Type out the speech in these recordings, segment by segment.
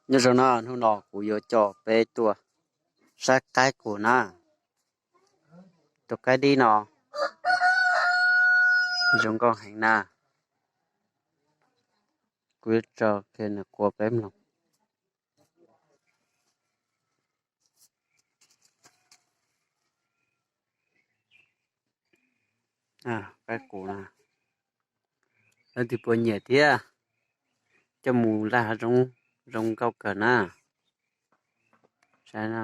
Nyob zoo na, hnub no kuv yuav coj peb tuaj saib qaib qus na. Tus qaib dib no zoo nkauj heev na. Kuv yuav tso kiag nws qua peb mloog. Qaib qus na, leej twg puas nyiam thiab, coj mus laj hav zoov zoo nkauj kawg na. Saib na.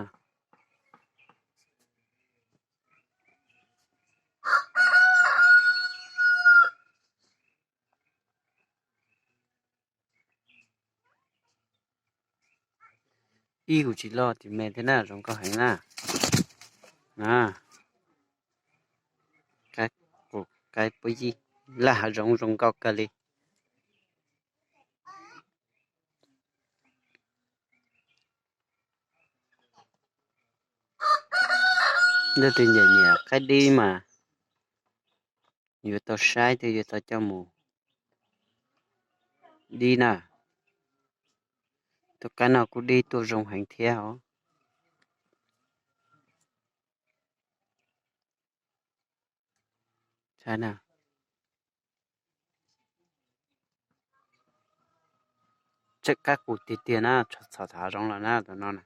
Ib kuv tsis loj tim me thiab na, zoo nkauj heev na. Qaib qus, qaib puab yij, laj hav zoov zoo nkauj kawg li. Leej twg nyiam nyiam qaib dib mas yuav tau saib thiab yuav tau coj mus dib na. Tus qaib no kuj dib tuaj zoo heev thiab os. Saib na. Tseem qaib qus tiag tiag na, txhom thav zoov lawm na tus no na.